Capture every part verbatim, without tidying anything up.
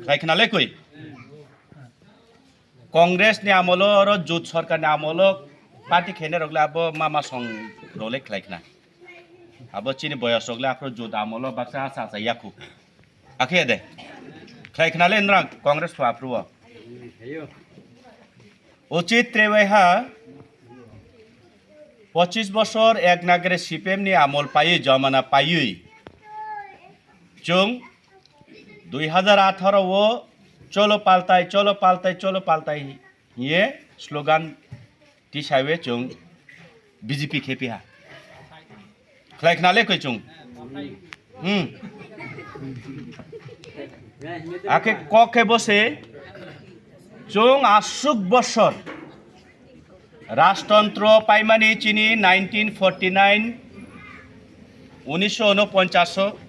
Khlai khna le koi. Congress ni amolo oro jut sarkar ni amolo party khainai rok le abo mama song rok le khlai khna. Abo chini boyos rok le aphuru jut amolo baksa acha acha yaku. Akhe de. Khlai khna le nrang Congress pho aphuru o. Uchit Trewaiha pochis bosor ek nagre C P M ni amol paiwi, jomana paiwi, chwng dui hazar atharo o "Cholo paltai, cholo paltai, cholo paltai" hiye slogan tisaiwi chwng B J P khe piha. Khlai khna le koi chwng. Hmm. Akhe kok khe bo se chwng aswk bosor rajtantro paimani chini nineteen forty nine, unisho unoponchas o.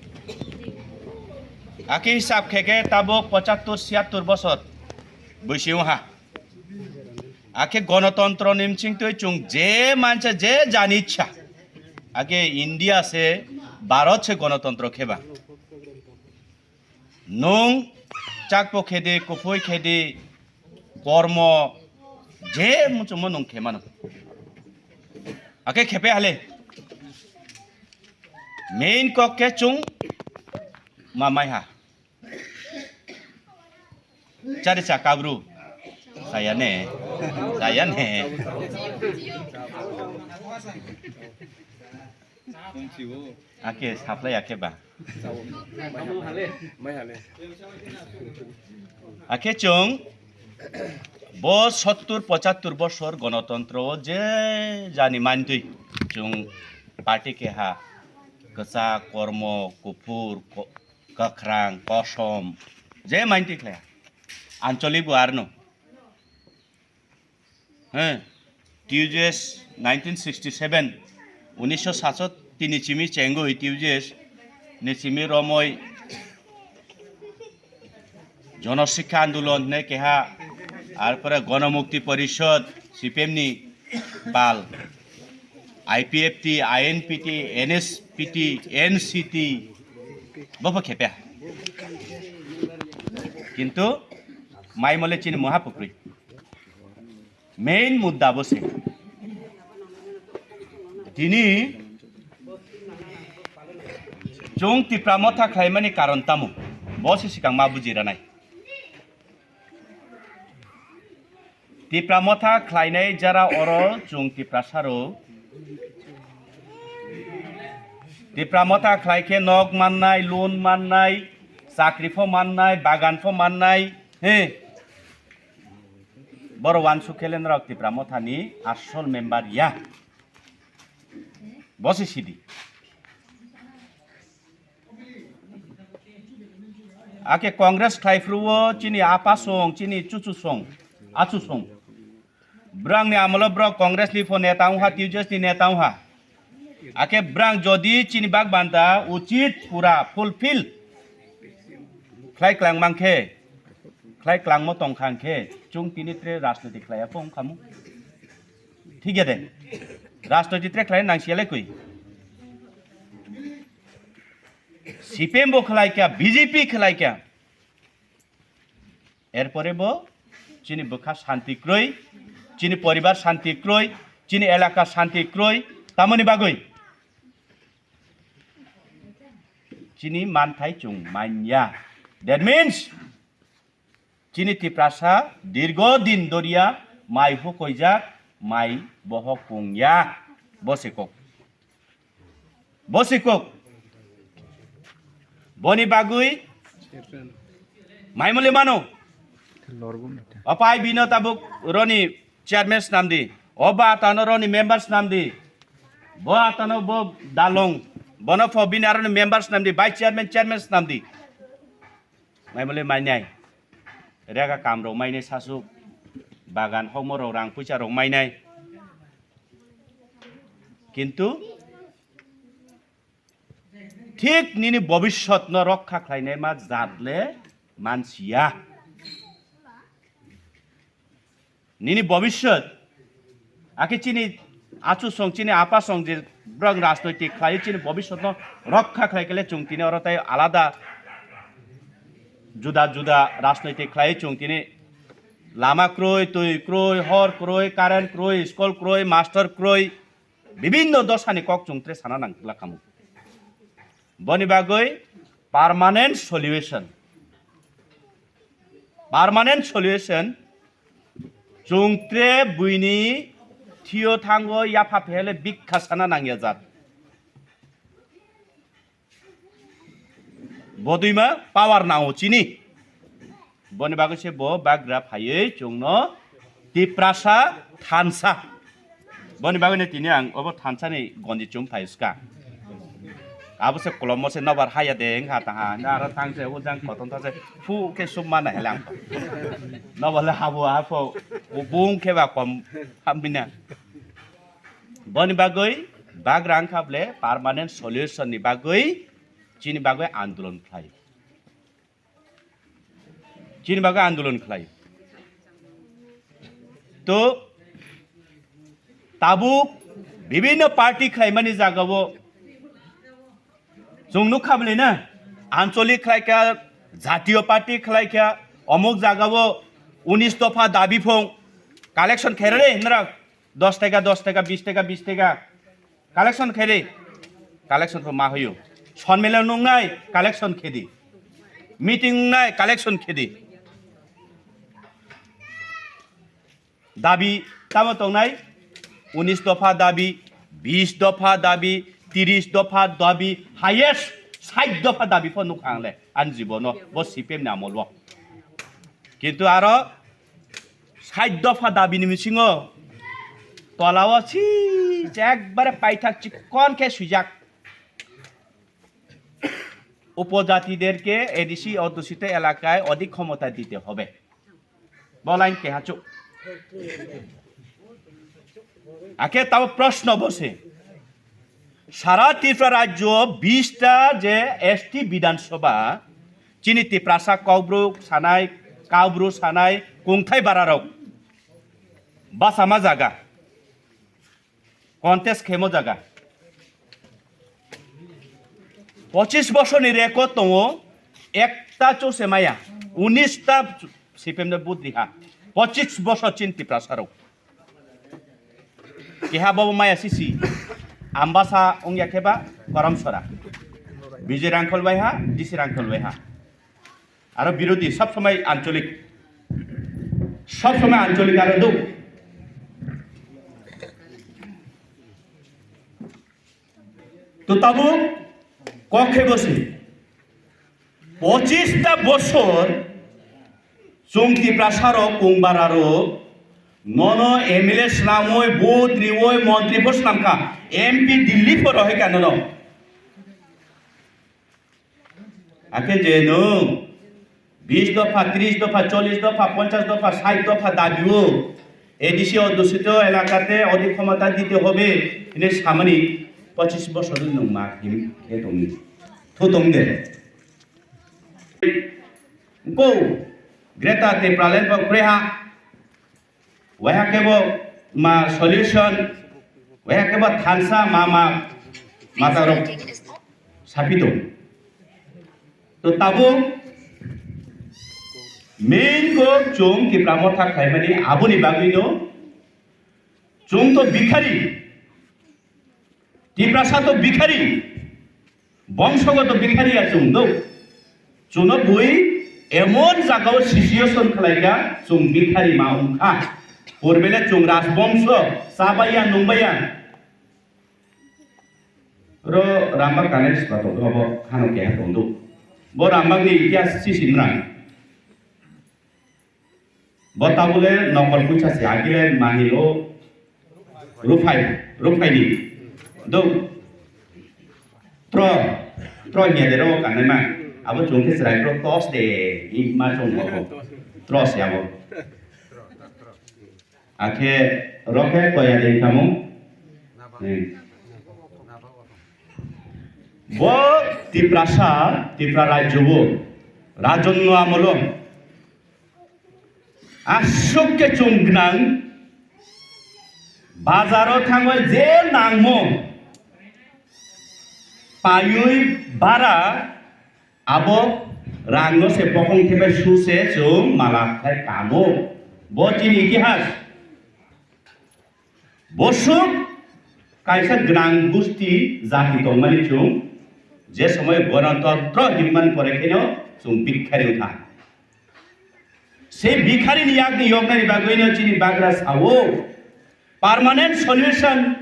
Akhe hisab khe khe tabuk pochattor siyattor bosor bwsio ha. Akhe gonotontro ni mchingtwi chwng je mansa je jani ichha. Akhe India se, Bharat se gonotontro kheba. Nwng chakpo khedi, kuphoi khedi, kormo, je muchungmo nwng khe mano. Akhe khepe hale. Main kok khe chwng mamai ha. Chari cha kabru. Saya ne. Saya ne. Ake saplai ake ba. Ake chwng bo sottur pochattur bosor gonotontro o je jani mantwi chwng party keha kwchak, kormo, kuphur, ko-, kwkhrang, kosom je mantwi khlai. Anchalik bo arno. He, T U J S nineteen sixty seven, unisho satsot tini chimi chengwi T U J S ni chimi romoi Jono Sikha Andolon hwnwi keha, arpore Gono Mukti Porishod, C P M ni pal, I P F T, I N P T, N S P T, N C T, bobo khepe. Kintu mai mole chini muha pukrwi. Main mudda bo se. Tini chwng Tipra Motha khlaimani karon tamo? Bo se sikang ma buji ranai. Tipra Motha khlainai jara oro chwng Tiprasa rok. Tipra Motha khlai khe nok mannai, loan mannai, chakri pho mannai, bagan pho mannai. He. Boro wansuk khe le norok Tipra Motha ni asol member ya. Bo se sidi. Ake Congress khlai phuru o chini apa song, chini chuchu song, achu song. Brang ni amolo brok Congress ni pho neta wngha, T U J S ni neta wngha. Ake brang jodi chini bak banta uchit pura fulfill khlai klang mankhe, khlai klangmo tongkha hwnkhe, chwng tini tre rajniti khlaiya pho wngkhamu. Thik ya de? Rajniti tre khlai nangsiya le kwi. C P M bo khlai kha, B J P khlai kha. Erpore bo chini bwkha shanti kwrwi, chini poribar shanti kwrwi, chini elaka shanti kwrwi, tamoni bagwi chini manthai chwng manya. That means, chini Tiprasa dirgo din doriya mai hukoijak, mai bohok kungya. Bo se kok. Bo sikuk. Boni bagwi maimuli mano. Opai bino tabuk roni chairman snamdi. Oba atano roni member snamdi. Bo atano bo dalong. Bono pho bini aroni member snamdi. Vice chairman, chairman snamdi. Maimuli mainai. Rega kamrok mainai sasuk. Bagan hokmorok rang puisarok mainai. Kintu thik nini bobiswtno rokha khlainai ma jat le mansiya. Nini bobiswt, akhe chini achusong, chini apasong je borok rajnoitik khlai chini bobiswtno rokha khlai khe le chwng tini oro tai alada juda juda rajnoitik khlai chwng tini lama kwrwi, twi kwrwi, hor kwrwi, current kwrwi, school kwrwi, master kwrwi, bibinno dosani kok chwng tre sana nang twla kamo. Boni bagwi permanent solution, permanent solution chwng tre buini thio thango yapha phele bikha sana nangya jat. Bodwima power nango chini. Boni bagwi se bo bagra phaiwi chwngno Tiprasa thansa. Boni bagwi no tini ang obo thansa ni gonji chum phai ska. Abo se kolomo se nobar haya de wngkha taha. Na aro thang se ujang koton thang se phu khe sum mana helang. Nobar le habo ha pho. Ubung khe ba kom hamina. Boni bagwi bagra wngkha ble permanent solution ni bagwi chini bagwi andolon khlai. Chini bagwi andolon khlai. To tabuk bibinno party khlaimani jagao chwng nukha bwlai na ancholik khlaikha, jatiyo party khlaikha, omuk jagao unis dopha dabi phung collection khairare hinra dos taka, dos taka, bis taka, bis taka. Collection khe di. Collection pho ma hoyo. Sonmelo nungnai collection khe di. Meeting nungnai collection khe di. Dabi tamo tongnai? Unis dopha dabi, bis dopha dabi, tiris dopha dabi, highest sait dopha dabi pho nuk ang le ani jibono bo C P M ni amolo. Kintu aro sait dopha dabini bisingo tolao si ekbare paithak chikon khe swijak, উপজাতিদেরকে এডিসি অধ্যুষিত এলাকায় অধিক ক্ষমতা দিতে হবে। Bo line keha chuk. Akhe tabo proshno bo se. Sara Tripura rajyo bista je S T Bidhan Sabha, chini Tiprasa Kokborok sanai, Kaubru sanai, kungthai bararok bachama jaga, contest khemo jaga. Pochis bosorni record tongo, ekta chuse maya, unis ta C P M no vote riha, pochis bosor chini Tiprasa rok. Keha bobo maya sisi. Ambasa wngya khe ba Koramsora. Bijoy Rangkhol bai ha, D C Rangkhol bai ha. Aro birodhi sob somoi ancholik. Sob somoi ancholik aro duk. To tabuk kok khe bosi. Pochis ta bosor chwng Tiprasa rok kung bara rok nono M L A swnamwi, vote riwi, montri pho swnamkha, M P Delhi pho rohikha nono. Akhe je nwng bis dopha, tris dopha, chollis dopha, ponchas dopha, sait dopha dabi o, A D C অধ্যুষিত এলাকাতে অধিক ক্ষমতা দিতে হবে, hwnwi samani pochis bosor nwng ma him khe tongni. Thu tong de. Ko Greater Tipraland bo kwrwi ha. Waiha kebo ma solution, waiha kebo thansa ma ma mata rok sapi tong. To tabuk main ko chwng Tipra Motha khlaimani aboni bagwi no chwng to bikhari, Tiprasa to bikhari, bongsogoto bikhari ya chwng do. Chwngno bui emon jagao situation khlaikha, chwng bikhari ma wngkha. Purbele chwng rajbongso, chabaiya, nungbaiya. Ro Rambak Ganesh ba tongkha bo hano keha tongdo. Bo Rambakni itihas si simrang. Bo tabule nokol puisa se agile manilo rufai, rufaini. Do. Tro, tro nya de ro kanai ma. Abo chwng khe chwrai tro tos de, i ma chwng bo. Tro se abo. Akhe rokhe koya de kamo. Hmm. Bo Tiprasa, Tipra rajyo bo. Rajonno amolo. Aswk khe chwng gwnang, bazaro thangwi je nangmung paiwi bara abo Rangno se bokong thepha su se chwng mala khlai kamo. Bo chini itihas. Bosuk kaisa gwnang gusti jati tongmani chwng je somoi Ganatantro hinmani pore kheno chwng bhikkari wngkha. Se bhikkari ni yakni yoknani bagwino chini bagra sao permanent solution.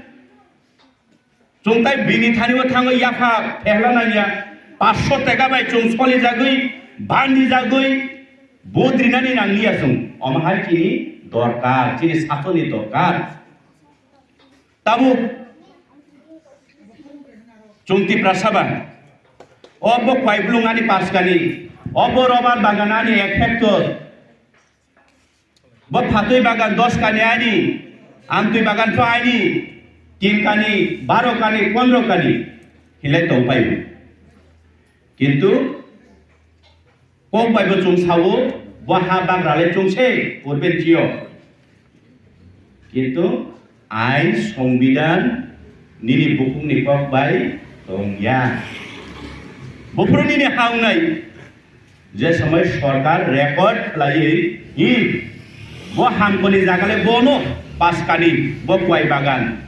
Chwng tai bini thani o thangwi yapha phehla nangya. Paanch sho taka bai chwng solijagwi, bandijagwi, budrinani nangliya chwng. Omo hai chini dorkar, chini sasoni dorkar. Tabuk chwng Tiprasa ba. Obo kwai blung ani paskani. Obo robar bagan ani ek hektor. Bo phatwi bagan dos kani ani, amtwi bagan pho ani, tin kani, baro kani, pondro kani hinlai tongpai. Kintu kok bai bo chwng sao, bo ha bagra le chwng se urben chio. Kintu ain, songbidan nini bukhukni kok bai tongya. Buphuru nini ha wngnai. Je somoi sorkar record khlaiwi, hi, bo hamkoni jagale bono paskani, bo kwai bagan.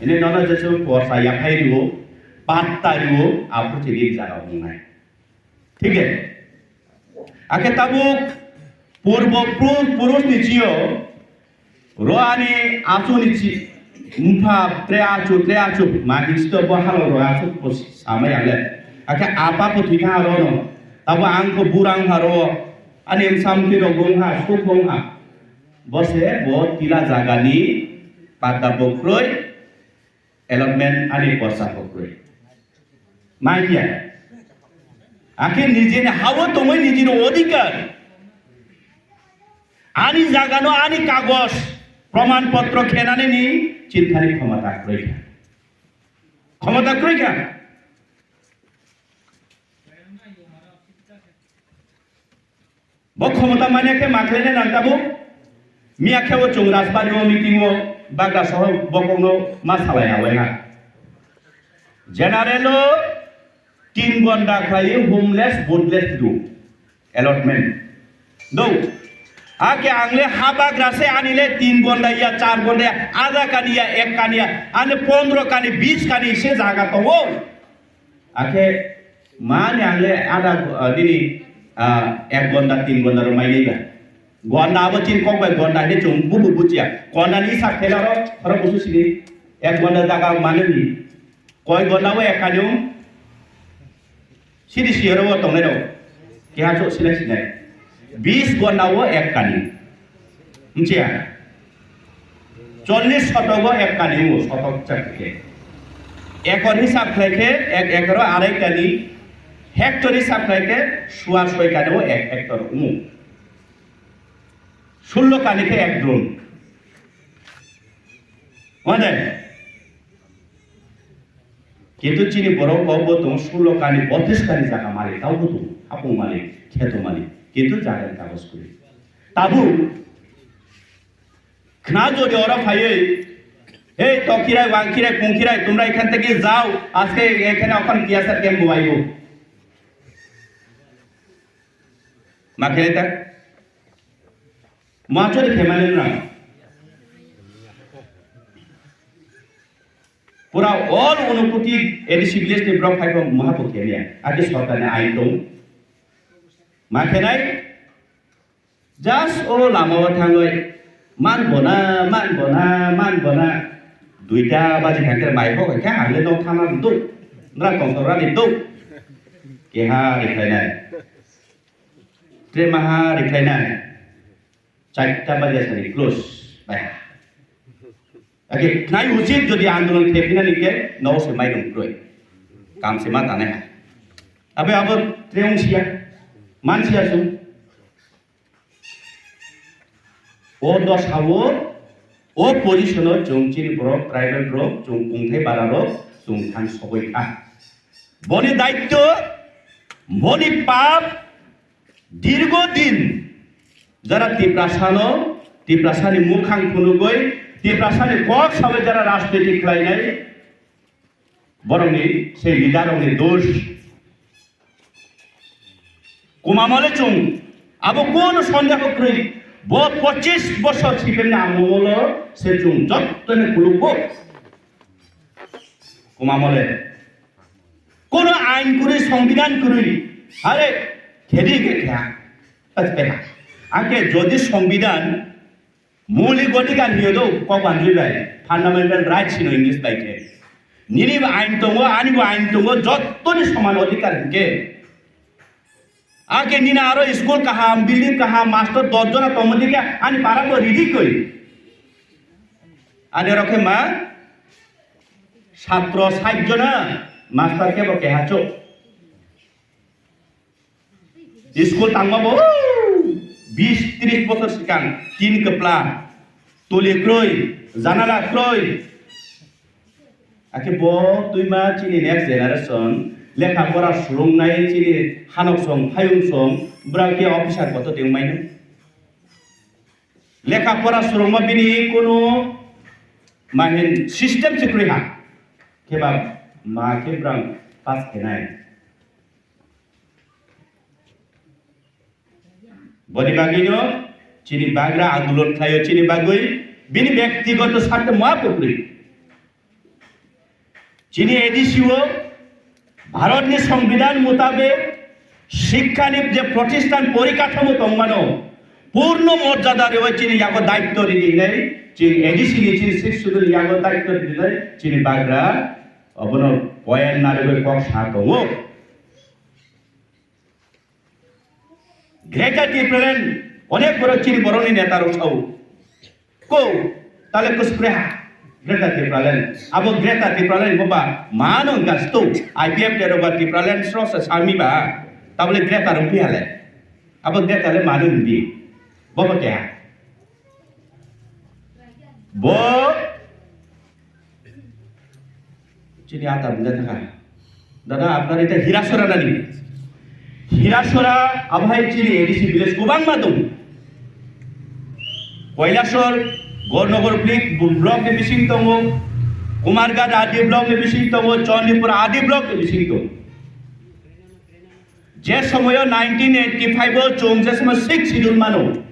Ini nono jesu porsa yaphai riwo, patta riwo, aphuru chini jaga wngnai. Thik ase? Akhe tabuk purbo pru-, purus ni chiyo, ro ani achu ni chi, mpha tre achu, tre achu, ma hinsi to bo halo ro achu ko samai ale. Akhe apa ko thwi kha ro no. Tabo ang ko burang ha ro. Ani msam ki ro gong ha, suk gong ha. Bo se bo tila jaga ni patta bo kroi, allotment ani porsa bo kroi. Manya. Akhe nijini hawo tongwi nijini odhikar. Ani jagano ani kagoj, proman potro khenani ni chinthani khomota kwrwi kha. Khomota kwrwi kha. Bo khomota manya khe ma khlaina nang tabuk? Miya khe o chwng Rajbari o meeting o bagra soho bokongno ma salai awai ha. General o tin gonda khlai homeless, voteless do. Allotment. Do. Ake angle ha bagra se anile tin gonda ya, char gonda ya, ada kani ya, ek kani ya, ane pondro kani, bis kani se jaga tongo. Akhe mani angle ada, ah, nini, ah, ek gonda, tin gonda ro mai nai ba. Gonda abo chin kok bai gonda ni chwng bubu buchia. Gonda ni sak thela ro, ro busu sini. Ek gonda jaga mani ni. Koi gonda bo ek kani um. Sidi siyoro bo tongnai rok. Keha chok sinai sinai. Bis gonda bo ek kani. Mchiya. Chollis sotogo ek kani o sotok chakhe. Ekor hisab khlai khe ek ekoro arai kani, hector hisab khlai khe sua soi kani o ek hector umu. Sullo kani khe ek drum. Mane? Kintu chini borok kok bo tongo sullo kani, botis kani jaga malik, tau bo tongo, hapung malik, kheto malik. Kintu jaga ni kagoj kwrwi. Tabuk Khna jodi oro phaiwi, "Hey, tokhirai, wangkhirai, pungkhirai, tumra ekhan theke jao, ajke ekhane okhon T S R camp bo aibo." Ma khe ta? Ma chodi khe mane na? Pura all Unakoti A D C village ni borok phai kho maha bo khe ya. Ake sorkar ni ain tong. Ma khe nai? Just o lama o thangwi man bona, man bona, man bona. Duita baji thangkhe mai kho khe ang le nok thana duk. Nra kongkor rani duk. Keha rikhlainai. Tre maha rikhlainai. Charta baji sani close. Bai. Ake nai uchit jodi andolon khe phina ni khe no se mai dong kroi. Kam se ma tanai ha. Abe abo tre ung sia. Man sia sung. O dosao, o position-o chwng chini borok, tribal rok, chwng kungthai bara rok, chwng thang sogwi kha. Boni daityo, boni pap, dirgo din, jara Tiprasano, Tiprasani mukhang phunugwi, Tiprasani kok sawi jara rajniti khlainai, borokni, sei leader rokni dos. Kumamole chwng abo kono sondeho kwrwi, bo pochis bosor C P M ni amolo se chwng jottoni khulukgo. Kumamole kono ain kwrwi, songbidan kwrwi, are khedi ke kha, pas peha. Ake jodi songbidan moulik odhikar hiyo do, kok banjui bai, fundamental rights hino English bai khe. Nini bo ain tongo, ani bo ain tongo, jottoni soman odhikar hinkhe. Ake nini aro school kaham, building kaham, master dos jona tongmani khe ani para bo ridi koi. Ani oro khe ma satro sait jona, master khe bo keha chuk. School tangma bo bis tris bosor sikang tin kwpla, tuli kroi, janala kroi. Akhe bo twima chini next generation lekha pora surungnai chini hanoksong, phayungsong, bwrang khe officer koto tengmaino. Lekha pora surungma bini kunu mahin system se kwrwi ha. Khe ba ma khe bwrang pass khenai. Boni bagwino chini bagra andolon khlaio, chini bagwi bini bektigoto sarte ma kwrwi. Chini A D C o Bharatni Songbidan mutabek shikkani je protisthan porikathomo tongmano purno morjada rwi chini yago daitto rini hinwi chini A D C ni chini sixth schedule yago daitto rini hinwi chini bagra obono poyan narigwi kok sa tongo. Greater Tipraland, onek borok chini borokni neta rok sao. Ko, tale ko spreha. Greater Tipraland. Abo Greater Tipraland mo ba, mano gasto. I P F te rok ba Tipraland sro sa sami ba. Tabole Greater rok pihale. Abo Greater le mano hindi. Bo ba kya? Bo chini ata bunda thaka. Dada, apnar eta Hirasora nani? Hirasora, abohai chini A D C village kwbangma dong. Koilasor, Gornogor blik-, block ni bising tongo, Kumarghat R D block ni bising tongo, Chandipur R D block ni bising tongo. Je somoyo nineteen eighty-five o chwng je somoy sixth schedule mano,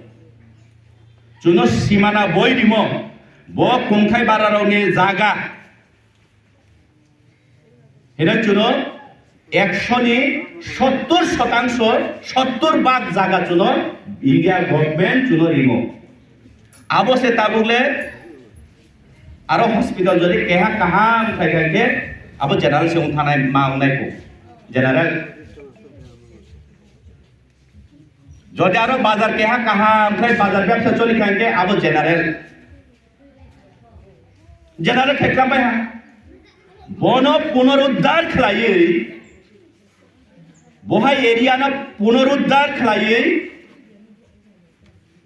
chwngno simana boi rimo, bo kungthai bararokni jaga hino chwngno ekshoni sottor shotangso, sottor bhag jaga chwngno India government chwngno rimo. Abo se tabuk le aro hospital jodi keha kaham khai khai khe abo general se wng thanai ma wng nai kho. General. Jodi aro bazar keha kaham khai bazar bebsa choli khai khe abo general. General khai klam bai ha. Bono punoruddhar khlaiwi, bohai area no punoruddhar khlaiwi,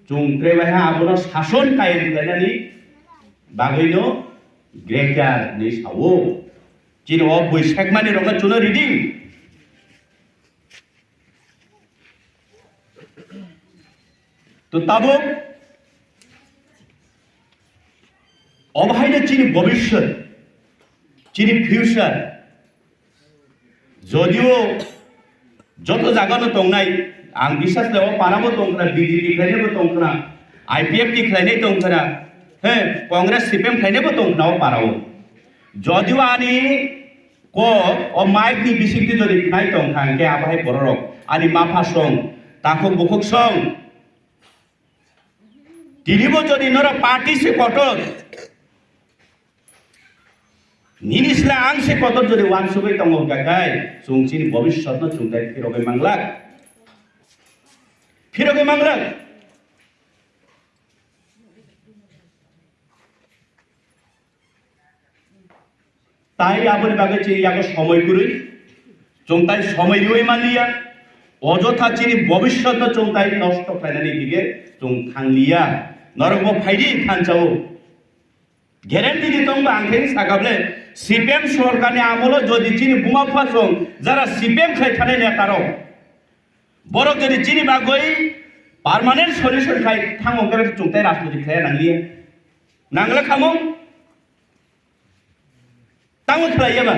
chwng tre bai ha abono sason kayam khlainani bagwino greater ni sao. Chini o bui sekmani rokno chwngno reading. To tabuk obo haino chini bobishyot, chini future, jodio joto jagano tongnai, ang biswas le o parabo tongkhna, B J P khlainaibo tongkhna, I P F T khlainai tongkhna, he, Congress C P M khlainaibo tongkhna o parao. Jodio ani kok o mic ni bisingtwi jodi khnai tong kha, hwnkhe abo hai bororok ani mapha song, takhuk bukhuk song. Tinibo jodi norok party se kotor, nini sila ang se kotor jodi wansugwi tongo hwnkha khai, chwng chini bobishyotno chwng tai phirogwi manglak. Phirogwi manglak. Tai aboni bagwi chini yago somoi kwrwi, chwng tai somoi riwi manliya, ojotha chini bobishyotno chwng tai nosto khlainani dige chwng thangliya. Norokbo phaidi thansa-o. Guarantee di tongba ang khe sakable, C P M sorkarni amolo jodi chini buma bupha song jara C P M khlai thanai netarok, borok jodi chini bagwi permanent solution khai thango, hwnkhe chwng tai rajniti khlai nangliya. Nangla khamung? Tamo khlaiya ba?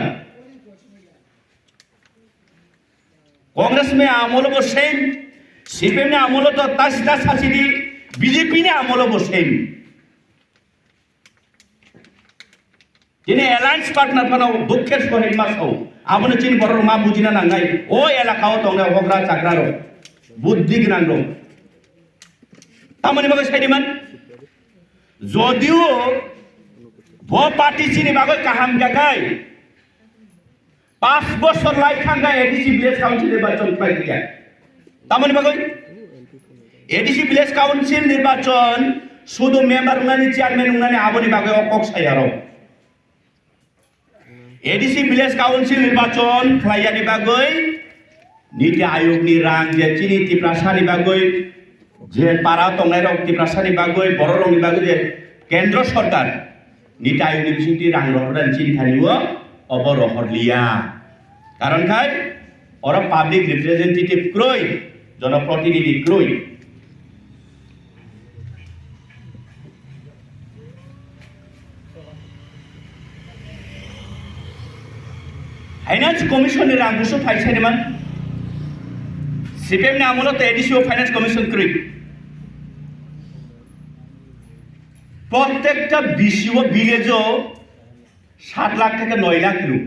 Congress ni amolo bo same, C P M ni amolo to tas tas asidi, B J P ni amolo bo same. Tini alliance partner phano dukhe sohit ma sao. Abono chini borok ma bujina nangnai. O elaka o tongnai hogra chagra rok. Buddhi gwnang rok. Tamoni bagwi saidi man. Jodio bo party chini bagwi kaham jagai. Pas bosor lai thangkha A D C village council nirbachon khlai kha. Tamoni bagwi A D C village council nirbachon sudu member wngnani, chairman wngnani aboni bagwi o kok sayaro. A D C village council nirbachon khlaiyani bagwi niti ayogni rang je chini Tiprasani bagwi je para tongnairok Tiprasani bagwi bororokni bagwi je kendro sorkar niti ayogni bisingtwi rang rohornani chini thani o obo rohorliya. Karon khai oro public representative kwrwi, jonoprotinidhi kwrwi. Finance Commission ni rang busu phai sani man. C P M ni amolo to A D C o Finance Commission kwrwi. Prottekta B C o village o sat lakh theke noi lakh rw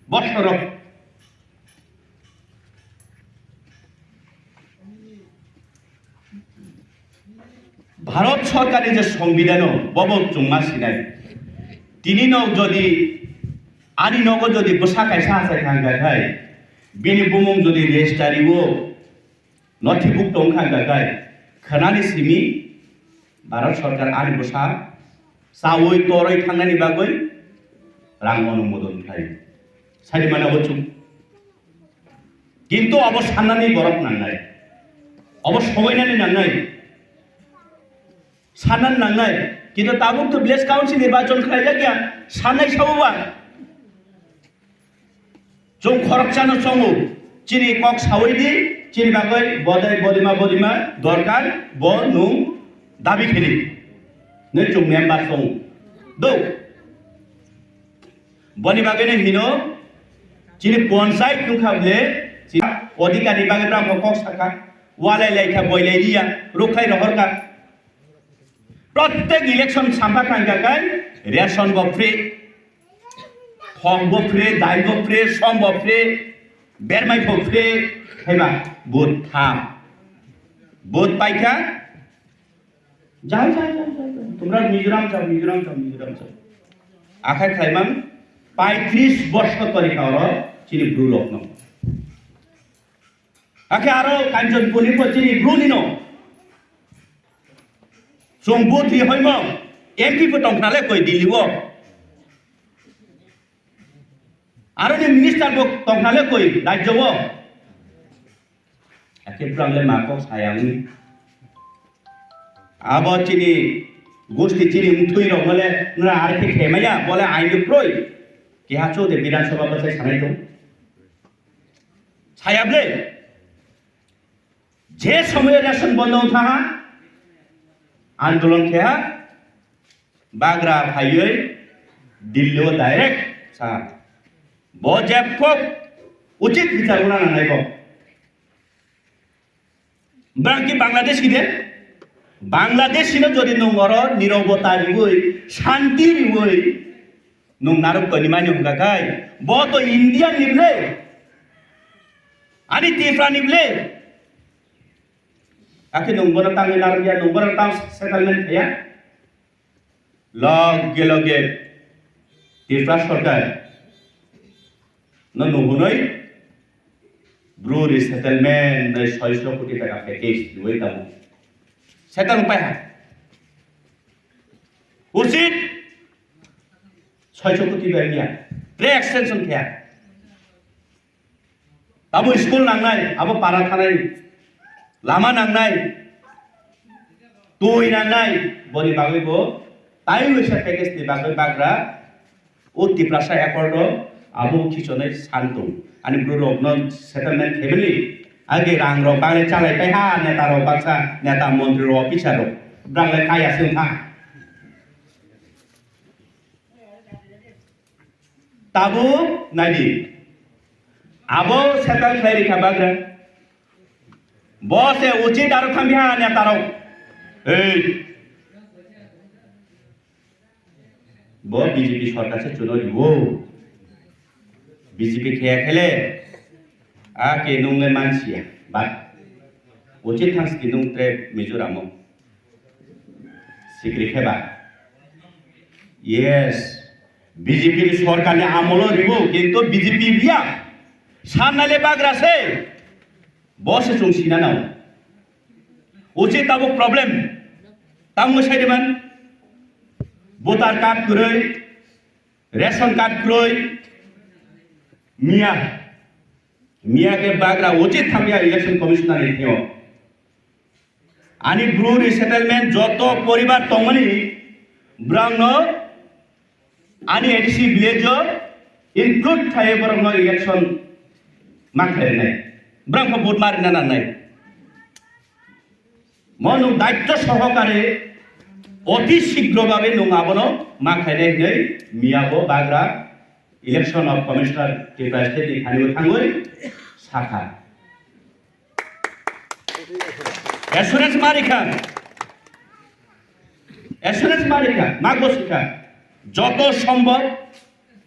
bosoro. Bharat sorkarni je songbidano bobo chwngma sinai. Tini no jodi ani nogo jodi bwsa kaisa achai thangkha khai bini bumung jodi registry o nothibuk tong thangkha khai khwnani simi Bharat sorkar ani bwsa chawi torwi thangnani bagwi rang onumodon khlai. Sadi mana bo chwng. Kintu abo sannani borok nangnai. Abo sobainani nangnai. Sannani nangnai. Kintu tabuk to village council nirbachon khlaijak ya. Sannai sabo ba. Chwng khoroksano chongo. Chini kok sawi di, chini bagwi bodai bodima bodima dorkar, bo nwng dabi khili. Nwi chwng member chongo. Do. Boni bagwino hino, chini ponchayat nukha bole, chini odhikar ni bagwi bramo kok sakha, walai laikha, boilai liya, rukhlai rohorkha. Prottek election sampha kangkha kai, ration bo free, thok bo free, dal bo free, som bo free, bermai bo free, haiba vote tham. Vote paikha, Jai, jai, jai, jai, jai. Tumra Mizoram jao, Mizoram jao, Mizoram jao. Akhai khlaimang paitris borsor torika oro chini bru rokno. Akhe aro Kanchanpur ni pho chini bru nino. Chwng booth ri hoimo M P pho tongkha le koi Delhi o. Aro ni minister bo tongkha le koi rajyo o. Akhe bwrang le ma kok saya wngwi. Abo chini gusti chini wngthwi rok no le ngra ar khe khemaya bole aini kroi. Keha chode Bidhan Sabha bwsai sanai tong. Saya ble. Je somoyo ration bondo wngkha ha, andolon khe ha, bagra phaiwi Delhi o direct sa. Bo jepho uchit bichar wngna nangnai bo. Bangki Bangladesh kide? Bangladesh no jodi nung oro nirobota riwi, shanti riwi, nung naruk toni mani hwnka khai, bo to Indian ni ble, ani Tripura ni ble. Akhe nung bono tangwi naruk ya, nung bono tang settlement khaya. Loge loge Tripura sorkar no nuhunoi Bru resettlement nai soiso koti taka package riwi tamo. Settle pai ha. Usit soiso koti bai ya. Pre extension kaya. Tamo school nangnai, abo para thanai, lama nangnai, twi nangnai, boni bagwi bo tai waisa package ni bagwi bagra o Tiprasa accord o abo khichonai santung. Ani bru rok no settlement family age rang rok bagwi chalai pai ha neta rok baksa neta montri rok officer rok bwrang lai kaya sung tha. Tabuk naidi. Abo settle khlai rikha bagra. Bo se uchit aro thambiha neta rok. Ei. Bo B J P sorkar se chuno riwo. B J P khe khele. A ke nung le mansiya. But uchit thang ski nung tre Mizoram o. Sikri kheba. Yes. B J P ni sorkar ni amolo riwo, kintu B J P riya. Sanna le bagra se. Bo se chung sina nao. Uchi tabuk problem. Tamo sai diman. Voter card kwrwi, ration card kwrwi. Miya. Miya ke bagra uchi thamya election commissioner ni thio. Ani Bru resettlement joto poribar tongmani brangno ani A D C village o include khai borokno election ma khlainai. Brang kho vote ma rina nangnai. Mo nung daityo sohokare oti sigro babe nung abono ma khlainai hinwi miya bo bagra election of commissioner Tripura state ni thani bo thangwi sakha. Assurance ma rikha. Assurance ma rikha, ma gosika. Joto sombhob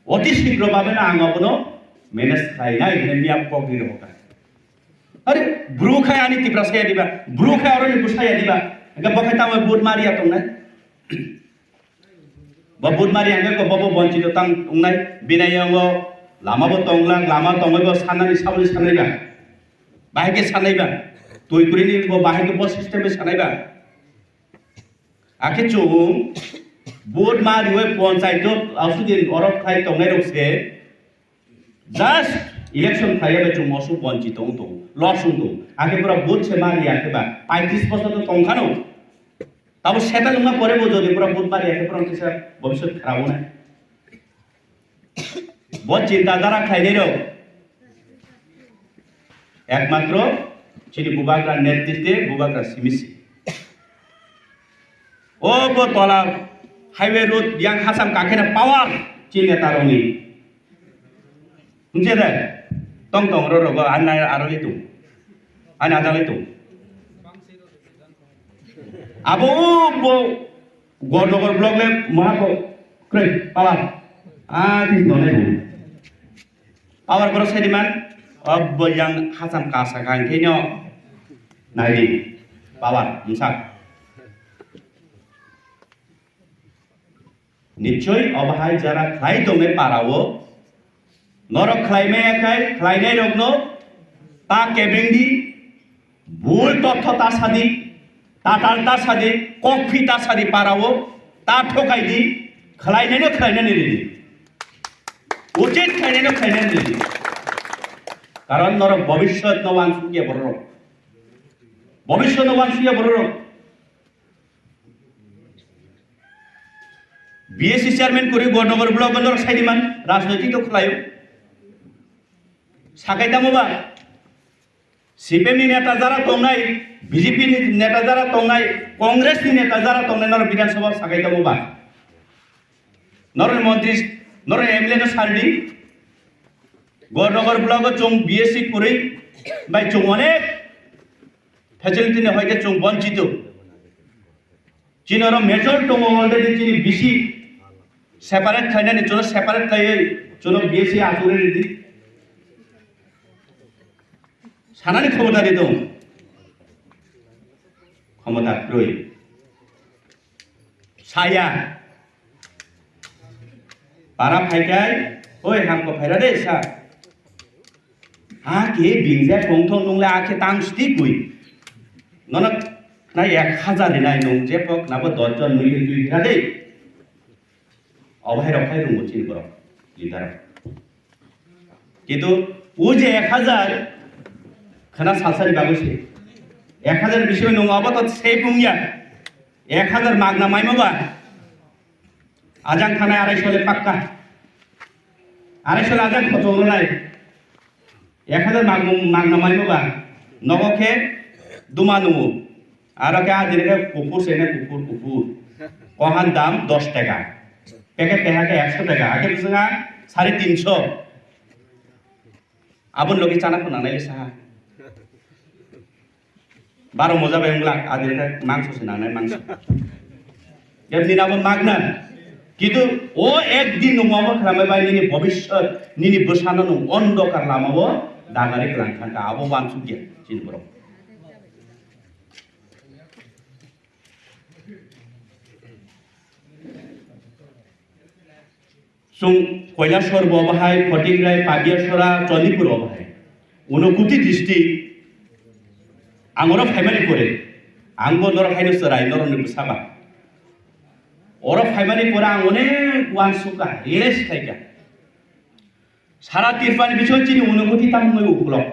oti sigro babe na ang abono manage khlainai hinwi miya kok ni rohokha. Are bru khai ani Tiprasa ya diba, bru khai aro ni busa ya diba. Ga bo khai tamo vote ma riya tongnai. Bo vote ma riya hwnkhe bo bo bonchito tang wngnai. Bini yango lama bo tongla, lama tongwi bo sanani saboni sanai ba. Bahai khe sanai ba. Twi kwrwini bo bahai khe bo system bai sanai ba. Akhe chwng vote ma riwi ponchaito aswk din orok khai tongnai rok se just election khlaiya bai chwng moso bonchi tong tong, loss wng tong. Akhe pura vote se ma riya khe ba paitris bosor to tong khano. Tabo setan wngma pore bo jodi pura vote ma riya khe pura kisa bobiswt kharap wngnai. Bo chinta dhara khlainai rok ekmatro chini bubagra netritwe bubagra simisi. O bo tola highway road yang hasam kakhena power chini neta rokni. Hwnse de tong tong ro rogo ani aro litung ani ajang litung. Abo bo Gornogor block le maha ko kroi power. Ah, this no le. Power boro sediman, ob yang hasam kasa kan khenyo. Naidi. Power, msak. Nichoi, obahai jara khlai tongnai parao. Norok khlai maya khai, khlainai rokno ta kebengdi, bul totho ta sadi, tatal ta sadi, kokphi ta sadi parao, ta thokai di, khlainai no khlainani ridi. Uchit khlainai no khlainani ridi. Karon norok bobishyot no wansukya bororok. Bobishyot no wansukya bororok. B S C chairman kori Gornogor block o norok saidiman rajnoitik to khlaio. Sakai tamo ba? C P M ni neta jara tongnai, B J P ni neta jara tongnai, Congress ni neta jara tongnai norok Bidhan Sabha sakai tamo ba? Norok montri, norok M L A no sardi. Gornogor block o chwng B S C kori bai chwng onek facility ni hoite chwng bonchito. Chini oro major tongo already chini B C separate khainani chuno separate khaiwi chuno B S C achugwi ridi. Sanani khomota ri tong. Khomota kwrwi. Saya. Para phaikai, oi hamko phaira de sa. A khe bingjak tongthok nung le a khe tang stikwi. Nono khna ek hajar rinai nung je pok nabo dos jon nui twi hira de. Obo hai rok khai rung chini borok leader. Kintu o je ek hajar khna salsani bagwi se. Ek hajar bisingo nung obo to safe wngya. Ek hajar magna maimo ba. Ajang thanai arai sole pakka. Arai sole ajang khochong ronai. Ek hajar mag-, magna maimo ba. Nogo khe duma nungo. Aro khe ajini khe kuphur se ne kuphur, kuphur. Kohan dam dos taka. Packet keha khe ekso taka. Akhe bisingha sare tinso. Aboni logi chana phunanai le saha. Baro moja bai wngla, adil khe mangso se nangnai mangso. Khe nini abo magna. Kintu o ek din nwng omo khlama bai nini bobishyot, nini bwsano nwng ondokar lamao dagari kwlang thangkha, abo uansukya chini borok. Chwng Koilasor bo bahai, Photigrai, Pabiasora, Chondipur bo bahai. Unakoti district, ang oro phaimani pore, ang bo norok haino chwrai, norokni bwsaba. Oro phaimani pore ang onek uansukha, realize khlaikha. Sara Tripurani bisingo chini Unakoti tamo wngwi ukulok.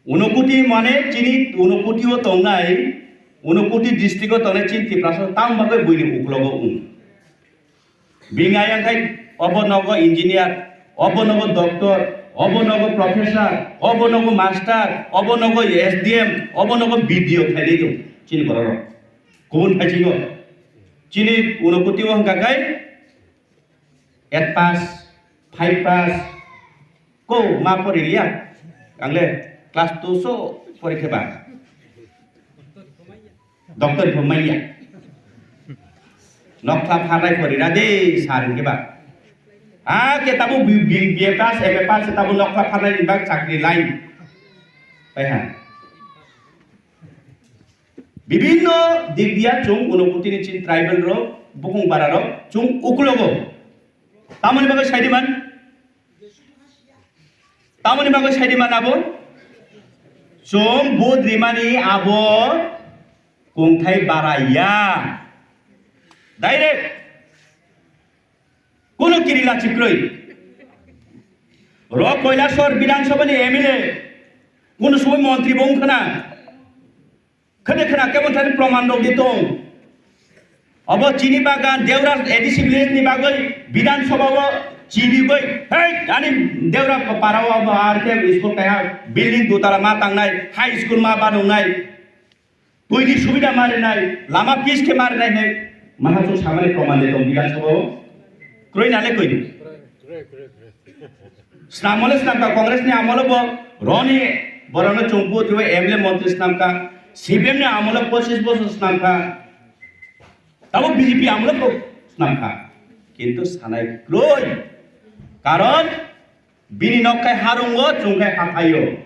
Unakoti mane chini Unakoti o tongnai, Unakoti district o tongnai chini Tiprasa tamo bagwi buini uklogo wng. Bini ayang khai obo nogo engineer, obo nogo doctor, obo nogo professor, obo nogo master, obo nogo S D M, obo nogo B D O khailai tong chini bororok. Kubun thaisingo chini Unakoti o hwnkha khai eight pass, five pass, ko ma pori liya, ang le class two so pori khe ba. Doctor pho manya. Nokla pharnai pori ra de sar hwnkhe ba. A ke tabo B, B, B A pass, M A pass tabo nokla pharnai ni bak chakri line. Pai ha. Bibinno dik dia chwng Unakoti ni chini tribal rok, bukung bara rok, chwng uklogo. Tamoni bagwi saidi man? Tamoni bagwi saidi man abo? Chwng vote rimani abo kungthai bara ya. Direct. Kunu kiri lachi kwrwi. Ro Koilasor Bidhan Sabha ni M L A, kunu sumui montri bo wngkhna. Khede khna kebo thani proman rok di tong. Obo chini bagan Deura A D C village ni bagwi Bidhan Sabha o chini goi, hey, ani Deura para o obo ar ke school kaiha building dutala ma tangnai, high school ma banungnai. Twi ni subida ma rinai, lama pitch khe ma rinai hai, maha chwng samani proman de tong Bidhan Sabha o. Kroi na le koi? Snamole snamkha Congress ni amolo bo roni borokno chwng vote rwi M L A montri snamkha, C P M ni amolo pochis bosor snamkha, tamo B J P amolo bo snamkha. Kintu sanai kroi. Karon bini nok khai harungo, chwng khai hathaio.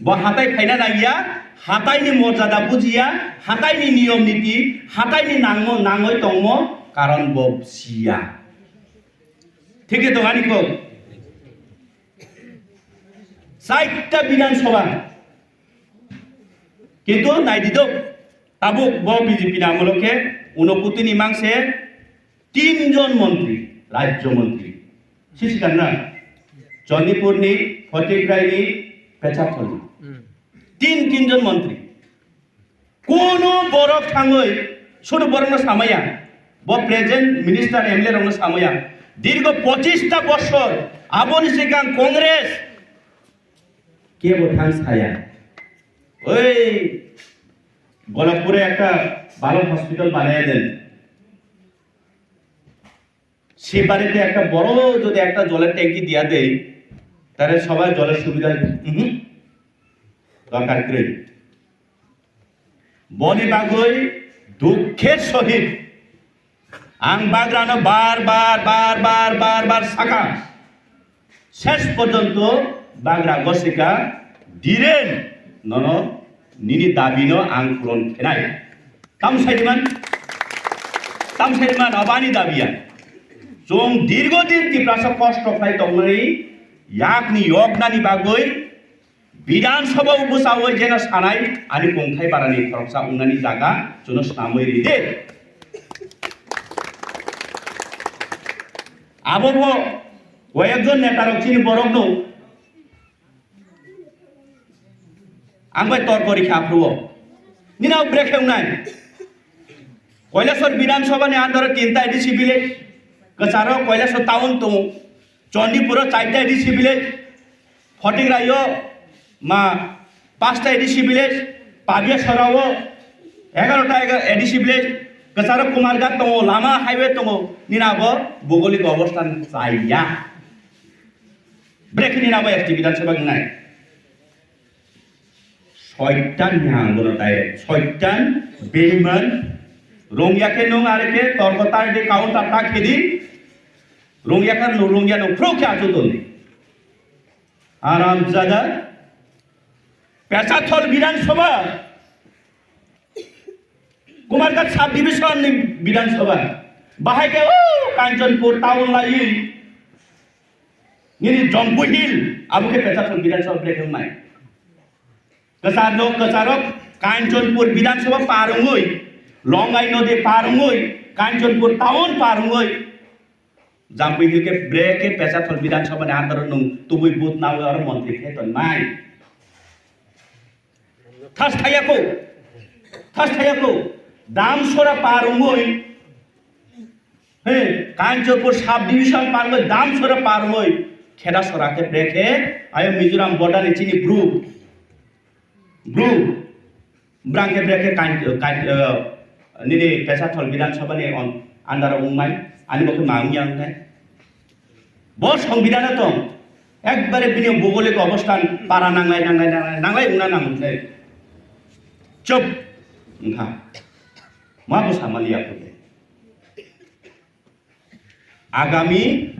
Bo hatai phaina nangya, hatai ni morjada bujiya, hatai ni niyom niti, hatai ni nangmo, nangoi tongmo, karon bo siya. Thik khe tong ani kok. Chaita Bidhan Sabha. Kintu nai di dok, tabuk bo B J P ni amolo khe Unakoti ni mangse tin jon montri, rajyo montri. Sisi kan na? Chondipur ni, Photigrai ni, Pecharthal ni. Tin, tin jon montri. Kono borok thangwi sudu borokno samaya. Bo present minister M L A rokno samaya. Dirgo pochis ta bosor aboni sikang Congress kebo thang saya. Oi, Golapure ekta bhalo hospital banaya den. সে বাড়িতে একটা বড় যদি একটা জলের ট্যাঙ্কি দিয়া দেই, তাহলে সবাই জলের সুবিধা, উহুম, দরকার নেই। Boni bagwi dukhor sohit ang bagrano bar bar, bar bar, bar bar sakha. Ses porjonto bagra gosika, "Dhiren, nono nini dabino ang puron khenai." Tam saiman, tam saiman abani dabiya. Chwng dirgo din Tiprasa kosto khlai tongmani yakni yoknani bagwi Bidhan Sabha o bwchawi jeno sanai ani kongthai barani khoroksa wngnani jaga chwngno snamwi ride. Abo bo koyekjon netarok chini borokno ang bai torkori kha aphuru o. Nini abo brekhe wngnai. Koilasor Bidhan Sabha ni under o tinta A D C village, kwcharo Koilasor town tongo, Chondipuro charta A D C village, Photigrai o ma pasta A D C village, Pabiasora o egarota A D C village, kwcharo Kumarghat tongo, lama highway tongo, nini abo bhougolik obosthan chaya. Brekhe nini abo S T Bidhan Sabha wngnai. Soitan ni ang bono direct. Soitan, beiman, rungya khe nung are khe torko tar di counter ta khe di. Rungya khe nung rungya nung phro khe achu toni. Aram jada. Pechathol Bidhan Sabha. Kumarghat sub division ni Bidhan Sabha. Bahai khe o Kanchanpur town lai. Nini Jampui Hill abo khe Pechathol Bidhan Sabha break wngnai. Kwchar no kwcharok Kanchanpur Bidhan Sabha par wngwi, Longai Nodi par wngwi, Kanchanpur town par wngwi, Jampui Hill khe bre khe Pechathol Bidhan Sabha ni under o nwng tubui vote nawi oro montri khe tongnai. Thas thayako, thas thayako, Damsora par wngwi, he, Kanchanpur sub division par wngwi, Damsora par wngwi, Khedasora khe bre khe, ayo Mizoram border ni chini bru, bru, brang khe bre khe kan, kan, eh, nini Pechathol Bidhan Sabha ni on, under o wngmai, ani bo khe ma wngya wngnai. Bo Songbidhano tong, ekbare bini bogolik obosthan para nanglai, nanglai, nanglai, nanglai wngna nang wngkhe. Chop wngkha. Ma bo samaliya khe. Agami